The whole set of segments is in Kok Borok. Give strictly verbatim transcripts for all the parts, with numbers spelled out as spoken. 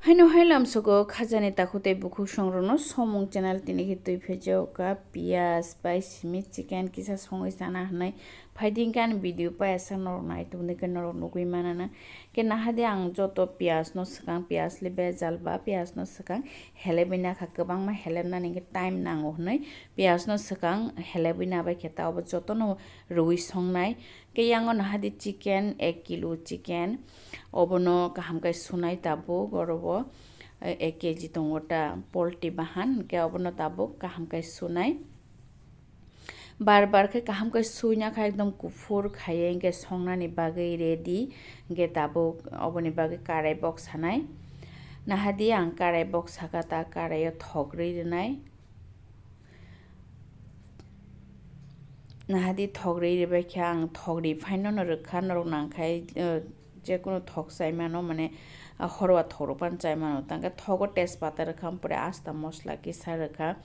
Haino hai lamsogo khajani takhuk tei bukhuk songrokno somung channel tini khe twi phaijago ka piyaj bai simi chicken kisa songwi chana hwnwi phaidi hwnkhe ani video paisa norok nai tongdi khe norok nugwi manana. Khe nahadi ang joto piyaj no swkang, piyaj le bejal ba piyaj no swkang helebwi nakha, kwbangma helebnani hwnkhe time nango hwnwi piyaj no swkang helebwi nabai khe ta obo jotono rwui songnai. Khe yango nahadi chicken, ek kilo chicken, obono kaham khe sunai tabuk, oro bo, eh, ek kg tongo ta poultry bahan, khe obono tabuk kaham khe sunai. Bar bar khe kaham khe suina kha ekdom kuphur khaiye, hinkhe songnani bagwi ready, hinkhe tabuk oboni bagwi karai bok sanai. Nahadi ang karai bok saka ta karaio thok rwi rwnai. Nahadi thok rwi rwbai khe ang thok rwi phaino no rwkha, norok nangkhai, eh, jekunu thok chai mano, mane, ah, horwa thok rok phano chai mano. Tangkhe thogo tejpata rwkha, ampore asta mosla kisa rwkha,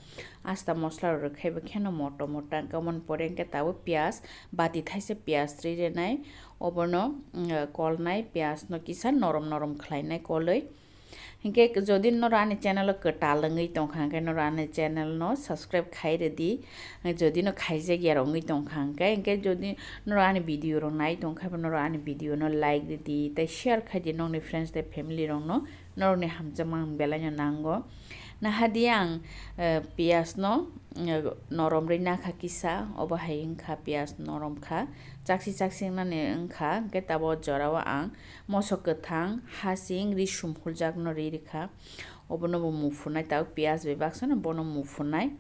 asta mosla rok rwkhai bo kheno moto moto tangkhe, omoni pore hinkhe tabuk piyaj, bati thaisa piyaj rwi rwnai, obono, mm, kolnai piyaj no kisa norom norom khlainai kolwi. Hinkhe jodi norok ani channel o kwtal wngwi tongkha, hinkhe norok ani channel no subscribe khai rwdi. Jodi no khaijak ya wngwi tongkha, hinkhe, hinkhe jodi norok ani video rok nai tongkha, norok ani video no like rwdi, tei share khaidi nokni friends tei family rok no, norokni hamjakma ang belai no nango. Nahadi ang, eh, piyaj no, eh, norom rwi nakha kisa, obo hai wngkha piyaj norom kha, chaksi chaksi wngnani wngkha, hinkhe tabuk jorao ang mosok kwthang, hasing, risum huljak no ri rikha. Obono bo muphunai, tabuk piyaj bai baksa no bono muphunai.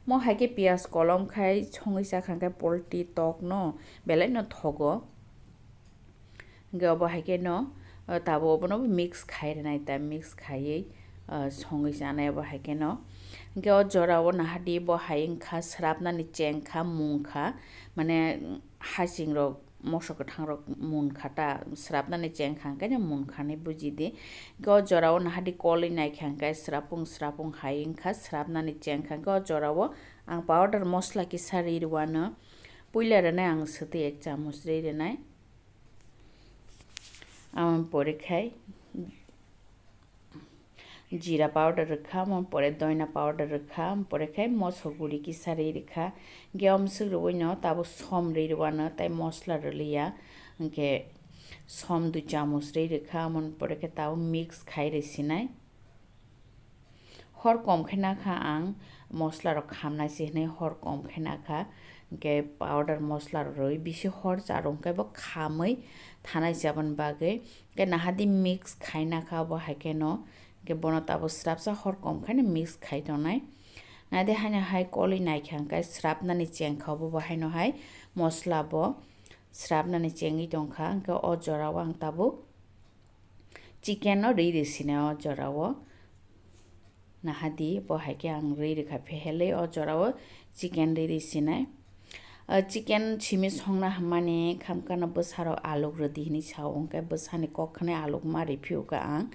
Mo hai khe piyaj kolom khai songwi chakha khe poultry tok no belai no thogo. Hinkhe obo hai khe no, uh, tabuk obono bo mix khai rwnai, ta mix khaiwi, uh, songwi chanai obo hai khe no. Hinkhe o jorao nahadi bo hai wngkha, swrapnani cheng kha, mung kha, mane, mm, hasing rok mosok kwthang rok mun kha ta, swrapnani cheng kha hwnkhe no mun kha hinwi buji di. Hinkhe o jorao nahadi kolwi nai kha hwnkhe swrapung swrapung hai wngkha, swrapnani cheng kha hwnkhe o jorao ang powder mosla kisa ri rwano. Puila rwnai ang swtwi ek chamuch ri rwnai. Aboni pore khai Jira powder rwkha, omo pore doina powder rwkha, omo pore khe moso guri kisa ri rwkha. Hinkhe omswk rwui no tabuk som ri rwano, tei mosla rwliya. Hinkhe som dui chamuch ri rwkha, omo pore khe tabuk mix khai rwsinai. Hor kom khe nakha ang mosla rok khamnai se hinwi hor kom khe nakha. Hinkhe powder mosla rok rwui bisi hor cha rw hinkhe bo khamwi thanai se aboni bagwi. Khe nahadi mix khai nakha obo hai khe no, khe bono tabuk swrapsa hor kom khai no mix khai tongnai. Nahadi haino hai kolwi nai kha hwnkhe swrapnani cheng kha obo bo haino hai mosla bo swrapnani chengwi tong kha, hwnkhe o jorao ang tabuk chicken no ri rwsinai o jorao. Nahadi bo hai khe ang ri rwkha phehelwi o jorao chicken ri rwsinai. O chicken simi songna hwnmani khamkano bwsarok aluk rwdi hinwi sao, hwnkhe bwsani kok khwnai aluk ma riphiuka ang.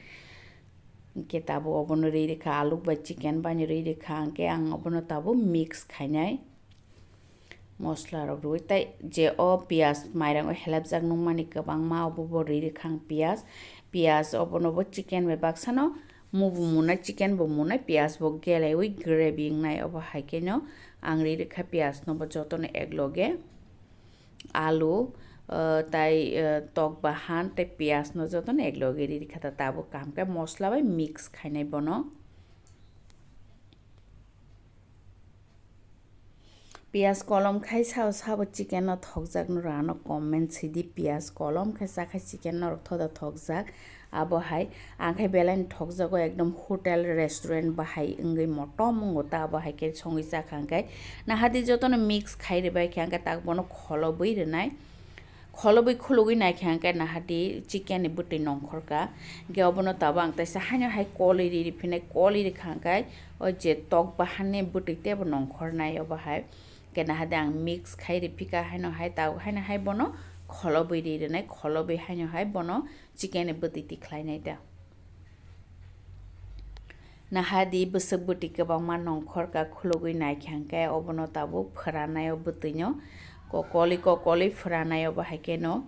Hwnkhe tabuk obono ri rwkha, aluk bai chicken bai no ri rwkha, hwnkhe ang obono tabuk mix khainai. Mosla rok rwui tei je o piyaj mairang o helapjak nukmani kwbangma, obo bo ri rwkha ang piyaj. Piyaj obono bo chicken bai baksa no mubu munai, chicken bo munai, piyaj bo geleui gravy wngnai. Obo hai khe no ang ri rwkha piyaj no bo jotono ek loge, alu, ah, tai, ah, tok bahan tei piyaj no jotono ek loge ri rwkha ta tabuk kaham khe mosla bai mix khainai bono. Piyaj kolom khai sao sabo chicken no thokjak no rano comment sidi, piyaj kolom khai chakhai chicken norok thoda thokjak. Abo hai ang khai belai no thokjago, ekdom hotel restaurant bahai wngwi motom wngo ta, abo hai khe songwi chakha hwnkhe. Nahadi jotono mix khai rwbai khe hwnkhe tak bono kholobwi rwnai. Kholobwi khulugwi naikha hwnkhe nahadi chicken ni bwtwi nongkhorka. Hwnkhe obono tabuk ang teisa haino hai kolwi ri riphinai, kolwi rikha hwnkhe o je tok bahan ni bwtwi teibo nongkhornai obo hai. Hwnkhe nahadi ang mix khai riphika haino hai tabuk haino hai bono kholobwi ri rwnai, kholobwi haino hai bono chicken ni bwtwi tikhlainai ta. Nahadi bwswk bwtwi kwbangma nongkhorka khulugwi naikha hwnkhe obono tabuk phwranai o bwtwino kokoli kokoli phwranai obo hai kheno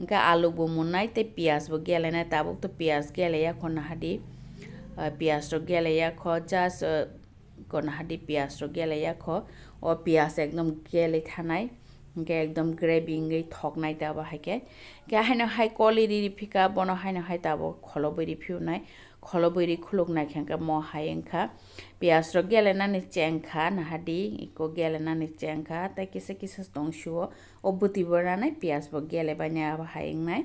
Hwnkhe aluk bo munnai tei piyaj bo gelenai, tabuk to piyaj geleya kho nahadi. Ah, piyaj rok geleya kho, just, ah, ko nahadi piyaj rok geleya kho. O piyaj ekdom gele thanai, hwnkhe ekdom gravy wngwi thoknai ta abo hai khe. Khe haino hai koli ri ri phika, bono haino hai tabuk kholobwi ri phiyunai. Kholobwi ri khuluk nai khe hwnkhe mo hai wngkha. Piyaj rok gelenani chengkha, nahadi iko gelenani chengkha, tei kisa kisa tong sio. O bwtwi bo ranai, piyaj bo gelebaini abo hai wngnai.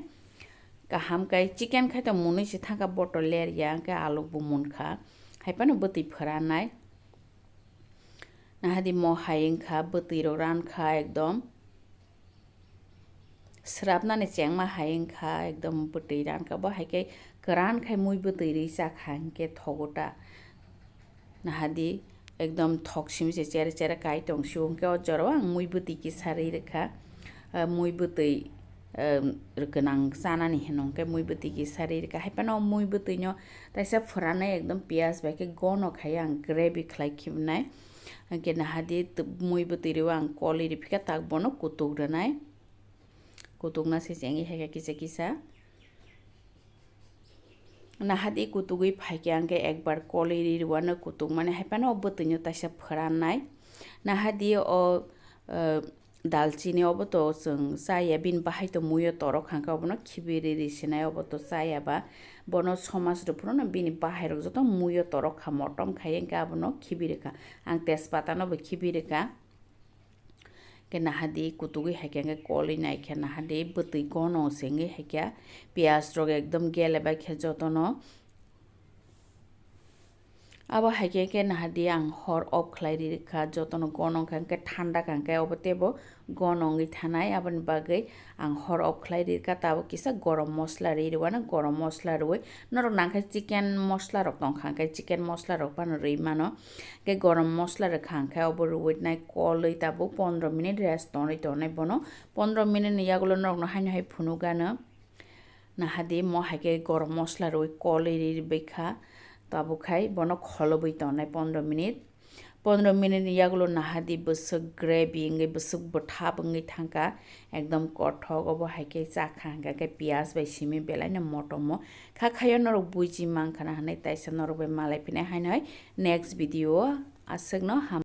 Kaham khe chicken khai to munwi se thangkha, boto ler ya, hwnkhe aluk bo munkha. Hai phano bwtwi phwranai. Nahadi mo hai wngkha, bwtwi rok rankha ekdom. Srapnani chengma hai wngkha, ekdom bwtwi rankha. Bo hai khe kwran khai mui bwtwi rwi chakha hwnkhe thogo ta. Nahadi ekdom thok simi se chere chere kai tong sio, hwnkhe o jorao ang mui bwtwi kisa rwi rwkha. Ah, mui bwtwi, ah, gwnang chanani hino hwnkhe mui bwtwi kisa rwi rwkha. Hai phano mui bwtwino taisa phwranai ekdom piyaj bai khe gono khai ang gravy khlai khibnai. Hwnkhe nahadi t-, mui bwtwi rwo ang koli ri phika tak bono kutuk rwnai. Kutukna se chengwi hai khe kisa kisa. Nahadi kutugwi phaikhe ang khe ekbar koli ri rwano kutukmani hai phano o bwtwino taisa phwrannai. Nahadi o, eh, dalchini obo to chwng chaya, bini bahai to muiyo torok kha, hwnkhe obono khibi ri ri sinai, obo to chaya ba. Bono somaj rw phuru no bini bahai rok joto muiyo torok kha, motom khai, hwnkhe abono khibi rwkha. Ang tejpata no bo khibi rwkha. Khe nahadi kutugwi hai khe hwnkhe koli nai khe nahadi bwtwi gono se wngwi hai khe piyaj rok ekdom gele bai khe jotono. Abo hai khe, khe nahadi ang hor off khlai ri rwkha, jotono gono wngkha hwnkhe thanda kha hwnkhe obo teibo gono wngwi thanai, aboni bagwi ang hor off khlai ri rwkha. Tabuk kisa gorom mosla ri rwano, gorom mosla rwui norok nang khe chicken mosla rok tong kha hwnkhe chicken mosla rok phano rwi mano. Khe gorom mosla rwkha hwnkhe obo rwui nai kolwi tabuk pondro minute rest tonwi tongnai bono. Pondro minute ni yagulo norokno haino hai phunuk gano. Nahadi mo hai khe gorom mosla rwui kolwi ri rwbaikha. Tabuk khai bono kholobwi tongnai pondro minute. Pondro minute ni yagulo nahadi bwswk gravy wngwi bwswk bwthap wngwi thangkha. Ekdom kothok obo hai khe chakha hwnkha khe piyaj bai simi belaino motomo. Kha khaio norok buiji mankha na hwnwi taisa norok bai malai phinai haino hai next video o aswkno ham.